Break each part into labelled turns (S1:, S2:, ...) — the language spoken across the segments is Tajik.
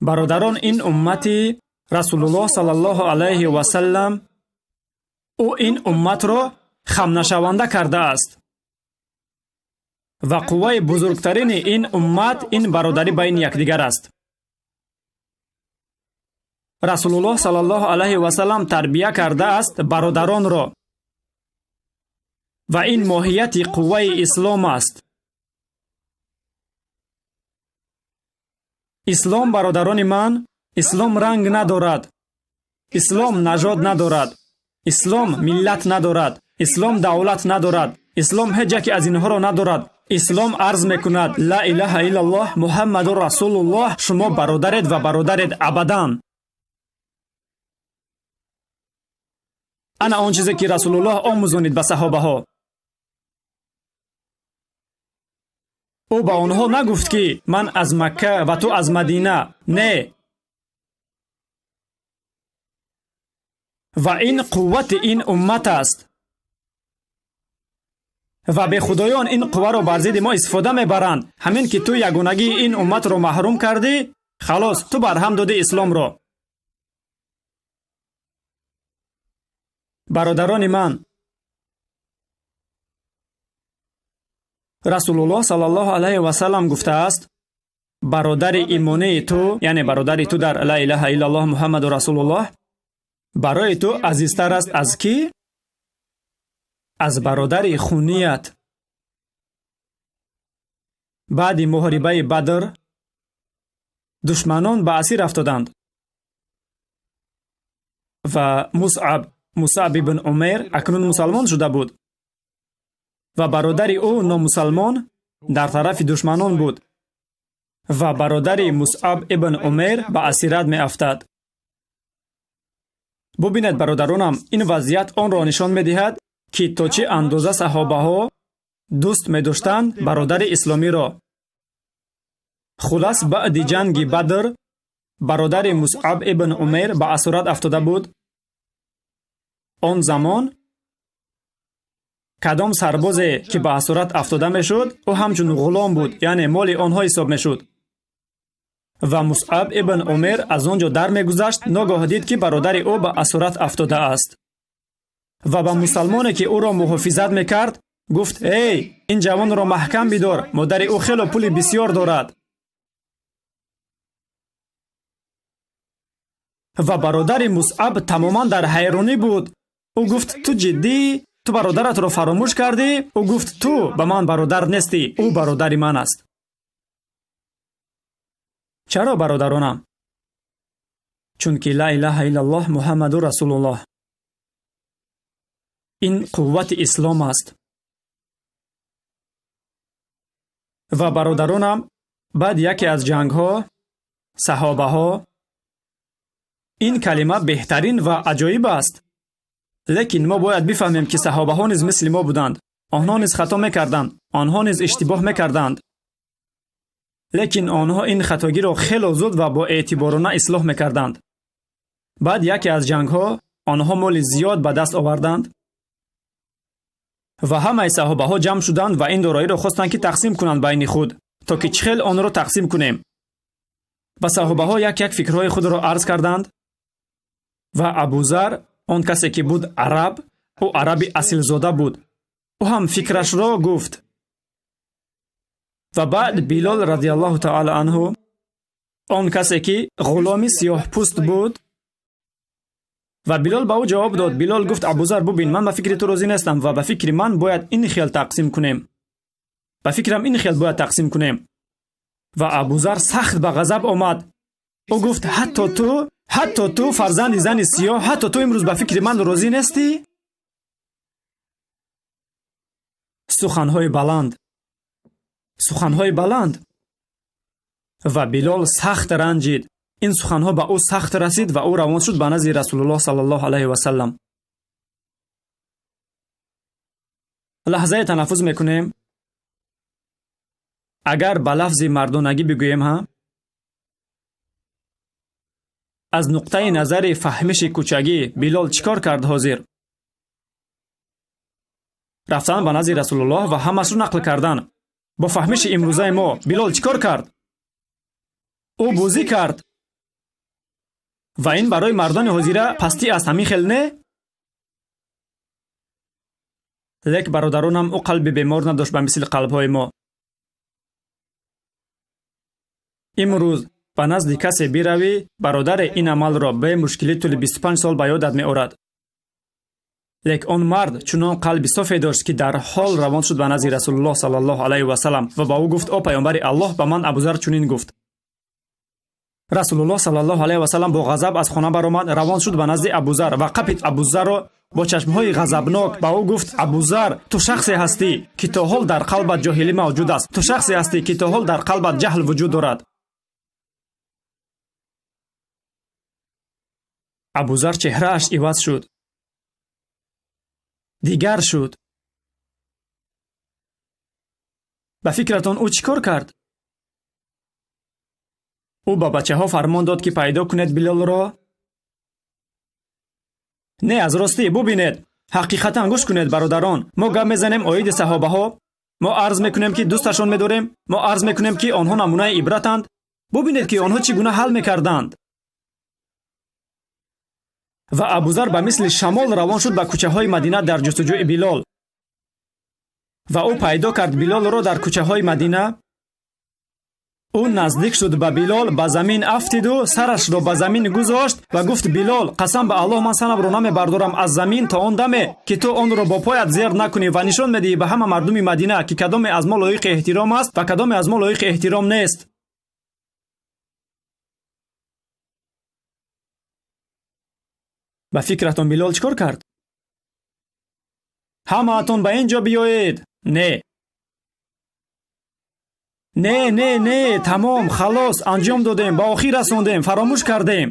S1: Бародарон, ин уммати Расулуллоҳ саллаллоҳу алайҳи васаллам, ӯ ин умматро хамнашаванда кардааст. Ва қувваи бузургтарини ин уммат ин бародарӣ байни якдигар аст. Расулуллоҳ саллаллоҳу алайҳи васаллам тарбия кардааст бародаронро ва ин моҳияти қувваи ислом аст. Ислом, бародарони ман, ислом ранг надорад, ислом нажод надорад, ислом миллат надорад, ислом давлат надорад, ислом ҳеҷ яке аз инҳоро надорад. Ислом арз мекунад: ла илаҳа иллаллоҳ муҳаммадур расулуллоҳ, шумо бародаред ва бародаред абадан. Ана он чизе ки Расулуллоҳ омӯзонид ба саҳобаҳо. Ӯ ба онҳо нагуфт ки ман аз Макка ва ту аз Мадина. Не. Ва ин қуввати ин уммат аст. Ва бехудоён ин қувваро бар зидди мо истифода мебаранд. Ҳамин ки ту ягонагии ин умматро маҳрум кардӣ, халос, ту барҳам додӣ исломро. Бародарони ман, Расулуллоҳ саллаллоҳу алайҳи васаллам гуфтааст: бародари имонии ту, яъне бародари ту дар ла илаҳа иллаллоҳ муҳаммаду расулуллоҳ, барои ту азизтар аст аз кӣ? Аз бародари хуният. Баъди муҳорибаи Бадр душманон ба асир афтоданд ва Мусъаб ибн Умайр акнун мусалмон шуда буд ва бародари ӯ номусалмон дар тарафи душманон буд ва бародари Мусъаб ибн Умайр ба асират меафтад. Бубинед, бародаронам, ин вазъият онро нишон медиҳад ки то чӣ андоза саҳобаҳо дӯст медоштанд бародари исломиро. Хулас, баъди ҷанги Бадр бародари Мусъаб ибн Умайр ба асорат афтода буд. Он замон кадом сарбозе ки ба асорат афтода мешуд, ӯ ҳамчун ғулом буд, яъне моли онҳо ҳисоб мешуд. Ва Мусъаб ибн Умайр аз он ҷо дар мегузашт, ногоҳ дид ки бародари ӯ ба асорат афтодааст. Ва ба мусалмоне ки ӯро муҳофизат мекард гуфт: эй, ин ҷавонро маҳкам бидор, модари ӯ хело пули бисёр дорад. Ва бародари Мусъаб тамоман дар ҳайронӣ буд. Ӯ гуфт: ту ҷиддӣ? Ту бародаратро фаромӯш кардӣ? Ӯ гуфт: ту ба ман бародар нестӣ, ӯ бародари ман аст. Чаро, бародаронам? Чунки ла илаҳа иллаллоҳ муҳаммаду расулуллоҳ. Ин қуввати ислом аст. Ва бародаронам, баъд яке аз ҷангҳо саҳобаҳо, ин калима беҳтарин ва аҷоиб аст. Лекин мо бояд бифаҳмем ки саҳобаҳо низ мисли мо буданд. Онҳо низ хато мекарданд, онҳо низ иштибоҳ мекарданд. Лекин онҳо ин хатогиро хело зуд ва бо эътиборона ислоҳ мекарданд. Баъд яке аз ҷангҳо онҳо моли зиёд ба даст оварданд ва ҳамаи саҳобаҳо ҷамъ шуданд ва ин дороиро хостанд ки тақсим кунанд байни худ, то ки чӣ хел онро тақсим кунем. Ба саҳобаҳо як-як фикрҳои худро арз карданд ва Абузар, он касе ки буд араб, ӯ араби асилзода буд, ӯ ҳам фикрашро гуфт. Ва баъд Билол радиаллоҳу таала анҳу, он касе ки ғуломи сиёҳпӯст буд, ва Билол ба ӯ ҷавоб дод. Билол гуфт: Абузар, бубин, ман ба фикри ту розӣ нестам ва ба фикри ман бояд ин хел тақсим кунем. Ба фикрам ин хел бояд тақсим кунем. Ва Абузар сахт ба ғазаб омад. Ӯ гуфт: ҳатто ту фарзанди зани сиёҳ, ҳатто ту имрӯз ба фикри ман розӣ нестӣ? Суханҳои баланд, суханҳои баланд. Ва Билол сахт ранҷид. Ин суханҳо ба ӯ сахт расид ва ӯ равон шуд ба назди Расулуллоҳ саллаллоҳу алайҳи васаллам. Лаҳзае танаффус мекунем. Агар ба лафзи мардонагӣ бигӯем, ҳа, аз нуқтаи назари фаҳмиши кӯчагӣ Билол чӣ кор кард ҳозир? Рафтан ба назди Расулуллоҳ ва ҳамаашро нақл кардан. Бо фаҳмиши имрӯзаи мо Билол чӣ кор кард? Ӯ бозӣ кард. Ва ин барои мардони ҳозира пастӣ аст, ҳамин хел не? Лек бародаронам, ӯ қалби бемор надошт ба мисли қалбҳои мо. Имрӯз ба назди касе биравӣ, бародаре ин амалро бе мушкилӣ тӯли 25 сол ба ёдат меорад. Лек он мард чунон қалби софе дошт, ки дар ҳол равон шуд ба назди Расулуллоҳ саллаллоҳу алайҳи васаллам ва ба ӯ гуфт: о паёмбари Аллоҳ, ба ман Абузар чунин гуфт. Расулуллоҳ саллаллоҳу алайҳи васаллам бо ғазаб аз хона баромад, равон шуд ба назди Абузар ва қапид Абузарро бо чашмҳои ғазабнок ба ӯ гуфт: Абузар, ту шахсе ҳастӣ, ки то ҳол дар қалбат ҷоҳилӣ мавҷуд аст. Ту шахсе ҳастӣ, ки то ҳол дар қалбат ҷаҳл вуҷуд дорад. Абузар чеҳрааш иваз шуд, дигар шуд. Ба фикратон ӯ чӣ кор кард? Ӯ ба бачаҳо фармон дод, ки пайдо кунед Билолро? Не, аз ростӣ бубинед, ҳақиқатан гӯш кунед, бародарон. Мо гап мезанем оиди саҳобаҳо, мо арз мекунем, ки дӯсташон медорем, мо арз мекунем, ки онҳо намунаи ибратанд. Бубинед, ки онҳо чӣ гуна ҳал мекарданд. Ва Абузар ба мисли шамол равон шуд ба кӯчаҳои Мадина дар ҷустуҷӯи Билол. Ва ӯ пайдо кард Билолро дар кӯчаҳои Мадина. Ӯ наздик шуд ба Билол, ба замин афтиду сарашро ба замин гузошт ва гуфт: Билол, қасам ба Аллоҳ, ман сарамро намебардорам аз замин то он даме, ки ту онро бо поят зер накунӣ ва нишон медиҳӣ ба ҳама мардуми Мадина, ки кадоме аз мо лоиқи эҳтиром аст ва кадоме аз мо лоиқи эҳтиром нест. Ба фикратон Билол чӣ кор кард? Ҳамаатон ба ин ҷо биёед. Не, не, не, не, тамом, халос, анҷом додем, ба охир расондем, фаромӯш кардем.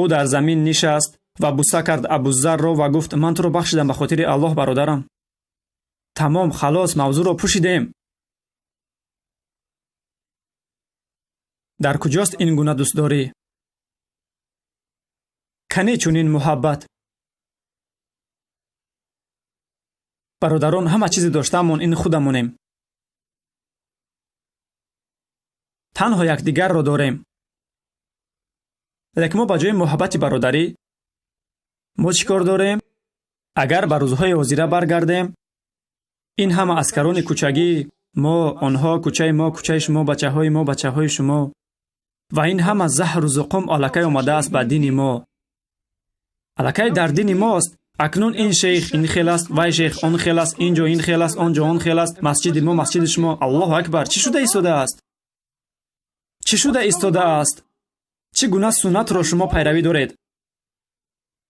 S1: Ӯ дар замин нишаст ва буса кард Абузарро ва гуфт: ман туро бахшидам ба хотири Аллоҳ, бародарам. Тамом, халос, мавзӯъро пӯшидем. Дар куҷост ин гуна дӯстдорӣ? Кане чунин муҳаббат? Бародарон, ҳама чизе доштаамон ин худамонем. Танҳо якдигарро дорем. Лекин мо ба ҷои муҳаббати бародарӣ мо чӣ кор дорем? Агар ба рӯзҳои ҳозира баргардем, ин ҳама аскарони кӯчагӣ, мо, онҳо, кӯчаи мо, кӯчаи шумо, бачаҳои мо, бачаҳои шумо, ва ин ҳама заҳру зуқум аллакай омадааст ба дини мо. Аллакай дар дини мост. Акнун ин шейх ин хел аст, вай шейх он хел аст, ин ҷо ин хел аст, он ҷо он хел аст, масҷиди мо, масҷиди шумо. Аллоҳу акбар! Чӣ шуда истодааст? Чӣ шуда истодааст? Чӣ гуна суннатро шумо пайравӣ доред?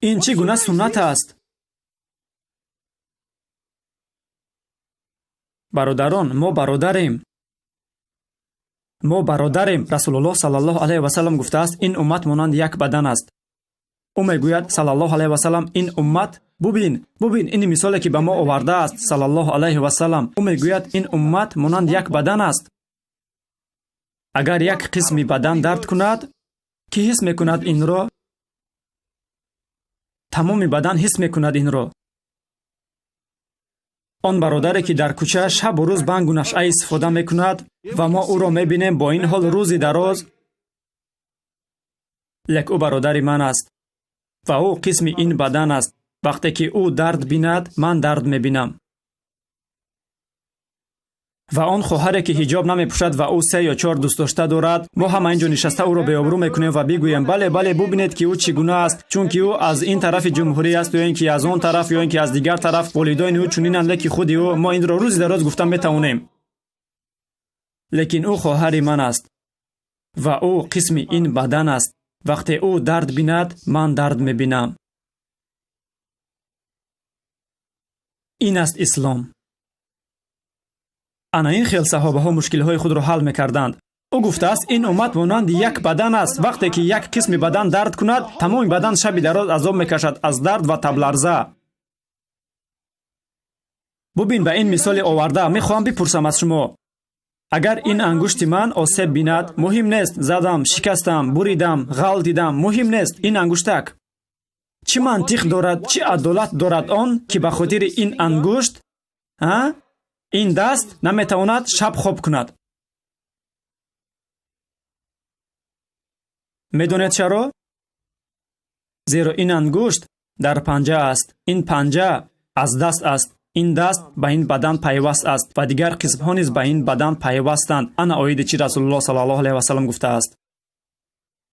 S1: Ин чӣ гуна суннат аст? Бародарон, мо бародарем. Мо бародарем. Расулуллоҳ саллаллоҳу алайҳи васаллам гуфтааст: ин уммат монанд як бадан аст. Ӯ мегӯяд саллаллоҳу алайҳи васаллам: ин уммат, бубин, бубин ин мисоле, ки ба мо овардааст саллаллоҳу алайҳи васаллам. Ӯ мегӯяд: ин уммат монанд як бадан аст. Агар як қисми бадан дард кунад, кӣ ҳис мекунад инро? Тамоми бадан ҳис мекунад инро. Он бародаре, ки дар кӯча шабу рӯз бангу нашъа истифода мекунад ва мо ӯро мебинем бо ин ҳол рӯзи дароз, лек ӯ бародари ман аст ва ӯ қисми ин бадан аст. Вақте ки ӯ дард бинад, ман дард мебинам. Ва он хоҳаре, ки ҳиҷоб намепӯшад ва ӯ 3 ё 4 дӯстдошта дорад, мо ҳама инҷо нишаста ӯро беобрӯ мекунем ва бигӯем: бале, бале, бубинед, ки ӯ чӣ гуна аст, чунки ӯ аз ин тарафи ҷумҳурӣ аст, ё ин ки аз он тараф, ё ин ки аз дигар тараф, волидони ӯ чунинанд, леки худи ӯ. Мо инро рӯзи дароз гуфта метавонем. Лекин ӯ хоҳари ман аст ва ӯ қисми ин бадан аст. Вақте ӯ дард бинад, ман дард мебинам. Ин аст ислом. Ана ин хел саҳобаҳо мушкилиҳои худро ҳал мекарданд. Ӯ гуфтааст: ин уммат монанди як бадан аст. Вақте ки як қисми бадан дард кунад, тамоми бадан шаби дароз азоб мекашад аз дард ва табларза. Бубин ба ин мисоли оварда, мехоҳам бипурсам аз шумо: агар ин ангушти ман осеб бинад, муҳим нест, задам, шикастам, буридам, ғалтидам, муҳим нест, ин ангуштак чӣ мантиқ дорад, чӣ адолат дорад он, ки ба хотири ин ангушт, ин даст наметавонад шаб хоб кунад? Медонед чаро? Зеро ин ангушт дар панҷа аст, ин панҷа аз даст аст, ин даст ба ин бадан пайваст аст ва дигар қисмҳо низ ба ин бадан пайвастанд. Ана оиди чӣ Расулуллоҳ саллаллоҳу алайҳи васаллам гуфтааст.